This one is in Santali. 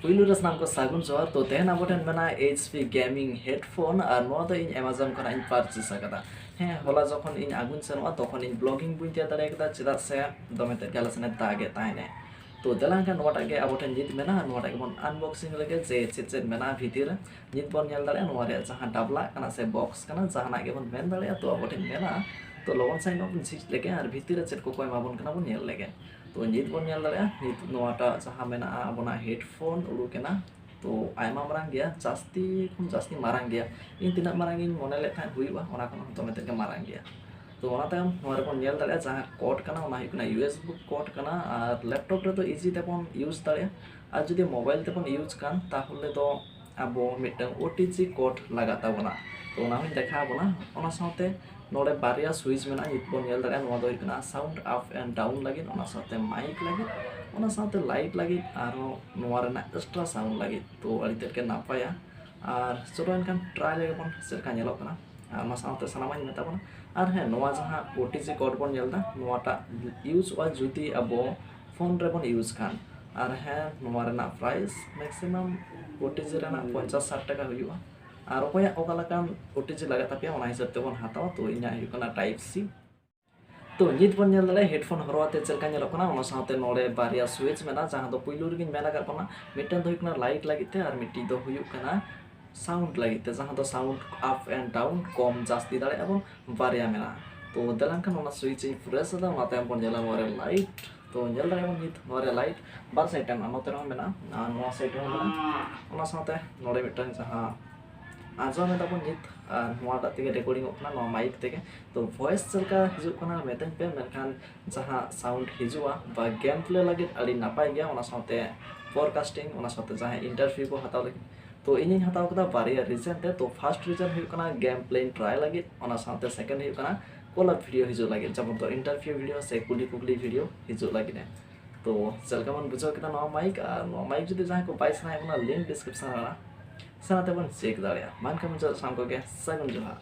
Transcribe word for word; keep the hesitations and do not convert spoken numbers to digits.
ᱯᱩᱭᱞᱩ ᱨᱮ ᱥᱟᱱᱟᱢ ᱠᱚ ᱥᱟᱹᱜᱩᱱ ᱡᱚᱦᱟᱨ᱾ ᱛᱚ, ᱛᱮᱦᱮᱧ ᱟᱵᱚ ᱴᱷᱮᱱ ᱢᱮᱱᱟᱜᱼᱟ H P gaming headphone, ᱟᱨ ᱱᱚᱣᱟ ᱫᱚ ᱤᱧ Amazon ᱠᱷᱚᱱᱟᱜ ᱤᱧ purchase ᱟᱠᱟᱫᱟ᱾ ᱦᱮᱸ, ᱦᱚᱞᱟ ᱡᱚᱠᱷᱚᱱ ᱤᱧ ᱟᱹᱜᱩᱧ ᱥᱮᱱᱚᱜᱼᱟ, ᱛᱚᱠᱷᱚᱱ ᱤᱧ vlogging ᱵᱟᱹᱧ ᱛᱮᱭᱟᱨ ᱫᱟᱲᱮ ᱟᱠᱟᱫᱟ, ᱪᱮᱫᱟᱜ ᱥᱮ ᱫᱚᱢᱮ ᱛᱮᱫ ᱜᱮ ᱟᱞᱮ ᱥᱮᱱᱮ ᱫᱟᱜ ᱮᱫ ᱛᱟᱦᱮᱱᱮ᱾ ᱛᱚ, ᱫᱮᱞᱟ ᱮᱱᱠᱷᱟᱱ ᱱᱚᱣᱟᱴᱟᱜ ᱜᱮ ᱟᱵᱚ ᱴᱷᱮᱱ ᱱᱤᱛ ᱢᱮᱱᱟᱜᱼᱟ, ᱱᱚᱣᱟᱴᱟᱜ ᱜᱮᱵᱚᱱ unboxing ᱞᱮᱜᱮ, ᱡᱮ ᱪᱮᱫ ᱪᱮᱫ ᱢᱮᱱᱟᱜᱼᱟ ᱵᱷᱤᱛᱤᱨ ᱨᱮ᱾ ᱱᱤᱛ ᱵᱚᱱ ᱧᱮᱞ ᱫᱟᱲᱮᱭᱟᱜᱼᱟ, ᱱᱚᱣᱟ ᱨᱮᱭᱟᱜ ᱡᱟᱦᱟᱸ ᱰᱟᱵᱞᱟ ᱠᱟᱱᱟ ᱥᱮ box ᱠᱟᱱᱟ, ᱡᱟᱦᱟᱱᱟᱜ ᱜᱮᱵᱚᱱ ᱢᱮᱱ ᱫᱟᱲᱮᱭᱟᱜᱼᱟ, ᱛᱚ ᱟᱵᱚ ᱴᱷᱮᱱ ᱢᱮᱱᱟᱜᱼᱟ᱾ ᱛᱚ, ᱞᱚᱜᱚᱱ ᱥᱟᱺᱦᱤᱡ ᱵᱚᱱ ᱡᱷᱤᱡ ᱞᱮᱜᱮ ᱟᱨ ᱵᱷᱤᱛᱤᱨ ᱨᱮ ᱪᱮᱫ ᱠᱚᱠᱚ ᱮᱢᱟ ᱵᱚᱱ ᱠᱟᱱᱟ ᱵᱚᱱ ᱧᱮᱞ ᱞᱮᱜᱮ᱾ ᱛᱚ, ᱱᱤᱛ ᱵᱚᱱ ᱧᱮᱞ ᱫᱟᱲᱮᱭᱟᱜᱼᱟ, ᱱᱤᱛ ᱱᱚᱣᱟᱴᱟᱜ ᱡᱟᱦᱟᱸ ᱢᱮᱱᱟᱜᱼᱟ ᱟᱵᱚᱱᱟᱜ headphone ᱩᱰᱩᱠ ᱮᱱᱟ᱾ ᱛᱚ, ᱟᱭᱢᱟ ᱢᱟᱨᱟᱝ ᱜᱮᱭᱟ, ᱡᱟᱹᱥᱛᱤ ᱠᱷᱚᱱ ᱡᱟᱹᱥᱛᱤ ᱢᱟᱨᱟᱝ ᱜᱮᱭᱟ᱾ ᱤᱧ ᱛᱤᱱᱟᱹᱜ ᱢᱟᱨᱟᱝ ᱤᱧ ᱢᱚᱱᱮ ᱞᱮᱫ ᱛᱟᱦᱮᱸᱫ ᱦᱩᱭᱩᱜᱼᱟ, ᱚᱱᱟ ᱠᱷᱚᱱ ᱦᱚᱸ ᱫᱚᱢᱮ ᱛᱮᱫ ᱜᱮ ᱢᱟᱨᱟᱝ ᱜᱮᱭᱟ᱾ ᱛᱚ, ᱚᱱᱟ ᱛᱟᱭᱚᱢ ᱱᱚᱣᱟ ᱨᱮᱵᱚᱱ ᱧᱮᱞ ᱫᱟᱲᱮᱭᱟᱜᱼᱟ, ᱡᱟᱦᱟᱸ cord ᱠᱟᱱᱟ, ᱚᱱᱟ ᱦᱩᱭᱩᱜ ᱠᱟᱱᱟ U S B cord ᱠᱟᱱᱟ, ᱟᱨ laptop ᱨᱮᱫᱚ easy ᱛᱮᱵᱚᱱ use ᱫᱟᱲᱮᱭᱟᱜᱼᱟ᱾ ᱟᱨ ᱡᱩᱫᱤ mobile ᱛᱮᱵᱚᱱ use ᱠᱷᱟᱱ, ᱛᱟᱦᱚᱞᱮ ᱫᱚ ᱟᱵᱚ ᱢᱤᱫᱴᱟᱝ O T G cord ᱞᱟᱜᱟᱜ ᱛᱟᱵᱚᱱᱟ᱾ ᱛᱚ, ᱚᱱᱟ ᱦᱚᱸᱧ ᱫᱮᱠᱷᱟᱣ ᱟᱵᱚᱱᱟ᱾ ᱚᱱᱟ ᱥᱟᱶᱛᱮ ᱱᱚᱰᱮ ᱵᱟᱨᱭᱟ switch ᱢᱮᱱᱟᱜᱼᱟ, ᱱᱤᱛ ᱵᱚᱱ ᱧᱮᱞ ᱫᱟᱲᱮᱭᱟᱜᱼᱟ᱾ ᱱᱚᱣᱟ ᱫᱚ ᱦᱩᱭᱩᱜ ᱠᱟᱱᱟ sound up and down ᱞᱟᱹᱜᱤᱫ, ᱚᱱᱟ ᱥᱟᱶᱛᱮ mic ᱞᱟᱹᱜᱤᱫ, ᱚᱱᱟ ᱥᱟᱶᱛᱮ light ᱞᱟᱹᱜᱤᱫ, ᱟᱨᱦᱚᱸ ᱱᱚᱣᱟ ᱨᱮᱱᱟᱜ extra sound ᱞᱟᱹᱜᱤᱫ᱾ ᱛᱚ, ᱟᱹᱰᱤ ᱛᱮᱫ ᱜᱮ ᱱᱟᱯᱟᱭᱟ᱾ ᱟᱨ ᱪᱚᱞᱚ ᱮᱱᱠᱷᱟᱱ try ᱞᱮᱜᱮ ᱵᱚᱱ, ᱪᱮᱫ ᱞᱮᱠᱟ ᱧᱮᱞᱚᱜ ᱠᱟᱱᱟ᱾ ᱟᱨ ᱚᱱᱟ ᱥᱟᱶᱛᱮ ᱥᱟᱱᱟᱢᱟᱜ ᱤᱧ ᱢᱮᱛᱟ ᱵᱚᱱᱟ᱾ ᱟᱨ ᱦᱮᱸ, ᱱᱚᱣᱟ ᱡᱟᱦᱟᱸ O T G cord ᱵᱚᱱ ᱧᱮᱞ ᱮᱫᱟ, ᱱᱚᱣᱟᱴᱟᱜ useᱚᱜᱼᱟ ᱡᱩᱫᱤ ᱟᱵᱚ phone ᱨᱮᱵᱚᱱ use ᱠᱷᱟᱱ᱾ ᱟᱨ ᱦᱮᱸ, ᱱᱚᱣᱟ ᱨᱮᱱᱟᱜ price maximum O T G ᱨᱮᱱᱟᱜ ᱯᱚᱧᱪᱟᱥ ᱥᱟᱴ ᱴᱟᱠᱟ ᱦᱩᱭᱩᱜᱼᱟ᱾ ᱟᱨ ᱚᱠᱚᱭᱟᱜ ᱚᱠᱟ ᱞᱮᱠᱟᱱ O T G ᱞᱟᱜᱟᱜ ᱛᱟᱯᱮᱭᱟ, ᱚᱱᱟ ᱦᱤᱥᱟᱹᱵ ᱛᱮᱵᱚᱱ ᱦᱟᱛᱟᱣᱟ᱾ ᱛᱚ, ᱤᱧᱟᱹᱜ ᱦᱩᱭᱩᱜ ᱠᱟᱱᱟ Type C᱾ ᱛᱚ, ᱱᱤᱛ ᱵᱚᱱ ᱧᱮᱞ ᱫᱟᱲᱮᱭᱟᱜᱼᱟ headphone ᱦᱚᱨᱚᱜ ᱟᱛᱮ ᱪᱮᱫ ᱞᱮᱠᱟ ᱧᱮᱞᱚᱜ ᱠᱟᱱᱟ᱾ ᱚᱱᱟ ᱥᱟᱶᱛᱮ ᱱᱚᱰᱮ ᱵᱟᱨᱭᱟ switch ᱢᱮᱱᱟᱜᱼᱟ, ᱡᱟᱦᱟᱸ ᱫᱚ ᱯᱩᱭᱞᱩ ᱨᱮᱜᱮᱧ ᱢᱮᱱ ᱟᱠᱟᱫ ᱵᱚᱱᱟ, ᱢᱤᱫᱴᱟᱝ ᱫᱚ ᱦᱩᱭᱩᱜ ᱠᱟᱱᱟ light ᱞᱟᱹᱜᱤᱫ ᱛᱮ, ᱟᱨ ᱢᱤᱫᱴᱤᱡ ᱫᱚ ᱦᱩᱭᱩᱜ ᱠᱟᱱᱟ sound ᱞᱟᱹᱜᱤᱫ ᱛᱮ, ᱡᱟᱦᱟᱸ ᱫᱚ sound up and down, ᱠᱚᱢ ᱡᱟᱹᱥᱛᱤ ᱫᱟᱲᱮᱭᱟᱜᱼᱟ ᱵᱚᱱ, ᱵᱟᱨᱭᱟ ᱢᱮᱱᱟᱜᱼᱟ᱾ ᱛᱚ, ᱫᱮᱞᱟ ᱮᱱᱠᱷᱟᱱ ᱚᱱᱟ switch ᱤᱧ press ᱮᱫᱟ, ᱚᱱᱟ ᱛᱟᱭᱚᱢ ᱵᱚᱱ ᱧᱮᱞᱟ ᱱᱚᱣᱟ ᱨᱮ light᱾ ᱛᱚ, ᱧᱮᱞ ᱫᱟᱲᱮᱭᱟᱜ ᱵᱚᱱ ᱱᱤᱛ ᱱᱚᱣᱟ ᱨᱮ light ᱵᱟᱨ side ᱨᱮ ᱢᱮᱱᱟᱜᱼᱟ, ᱱᱚᱛᱮ ᱨᱮᱦᱚᱸ ᱢᱮᱱᱟᱜᱼᱟ ᱟᱨ ᱱᱚᱣᱟ side ᱨᱮᱦᱚᱸ ᱢᱮᱱᱟᱜᱼᱟ᱾ ᱚᱱᱟ ᱥᱟᱶᱛᱮ ᱱᱚᱰᱮ ᱢᱤᱫᱴᱟᱝ ᱡᱟᱦᱟᱸ ᱟᱸᱡᱚᱢ ᱮᱫᱟ ᱵᱚᱱ ᱱᱤᱛ, ᱟᱨ ᱱᱚᱣᱟᱴᱟᱜ ᱛᱮᱜᱮ recordingᱚᱜ ᱠᱟᱱᱟ, ᱱᱚᱣᱟ mic ᱛᱮᱜᱮ᱾ ᱛᱚ, voice ᱪᱮᱫ ᱞᱮᱠᱟ ᱦᱤᱡᱩᱜ ᱠᱟᱱᱟ ᱢᱮᱛᱟᱹᱧ ᱯᱮ, ᱢᱮᱱᱠᱷᱟᱱ ᱡᱟᱦᱟᱸ sound ᱦᱤᱡᱩᱜᱼᱟ ᱵᱟ game play ᱞᱟᱹᱜᱤᱫ ᱟᱹᱰᱤ ᱱᱟᱯᱟᱭ ᱜᱮᱭᱟ᱾ ᱚᱱᱟ ᱥᱟᱶᱛᱮ forecasting, ᱚᱱᱟ ᱥᱟᱶᱛᱮ ᱡᱟᱦᱟᱸᱭ interview ᱠᱚ ᱦᱟᱛᱟᱣ ᱞᱟᱹᱜᱤᱫ᱾ ᱛᱚ, ᱤᱧᱤᱧ ᱦᱟᱛᱟᱣ ᱠᱟᱫᱟ ᱵᱟᱨᱭᱟ reason ᱛᱮ᱾ ᱛᱚ, first reason ᱦᱩᱭᱩᱜ ᱠᱟᱱᱟ game play try ᱞᱟᱹᱜᱤᱫ, ᱚᱱᱟ ᱥᱟᱶᱛᱮ second ᱦᱩᱭᱩᱜ ᱠᱟᱱᱟ collab video ᱦᱤᱡᱩᱜ ᱞᱟᱹᱜᱤᱫ, ᱡᱮᱢᱚᱱ ᱫᱚ interview video ᱥᱮ ᱠᱩᱞᱤ ᱠᱩᱠᱞᱤ video ᱦᱤᱡᱩᱜ ᱞᱟᱹᱜᱤᱫ᱾ ᱛᱚ, ᱪᱮᱫ ᱞᱮᱠᱟ ᱵᱚᱱ ᱵᱩᱡᱷᱟᱹᱣ ᱠᱮᱫᱟ ᱱᱚᱣᱟ mic? ᱟᱨ ᱱᱚᱣᱟ mic ᱡᱩᱫᱤ ᱡᱟᱦᱟᱸᱭ ᱠᱚ buy ᱥᱟᱱᱟᱭᱮᱫ ᱵᱚᱱᱟ, link description ᱨᱮ ᱢᱮᱱᱟᱜᱼᱟ, ᱥᱮᱱ ᱠᱟᱛᱮ ᱵᱚᱱ check ᱫᱟᱲᱮᱭᱟᱜᱼᱟ᱾ ᱢᱟ ᱮᱱᱠᱷᱟᱱ ᱢᱩᱪᱟᱹᱫ ᱥᱟᱱᱟᱢ ᱠᱚᱜᱮ ᱥᱟᱹᱜᱩᱱ ᱡᱚᱦᱟᱨ᱾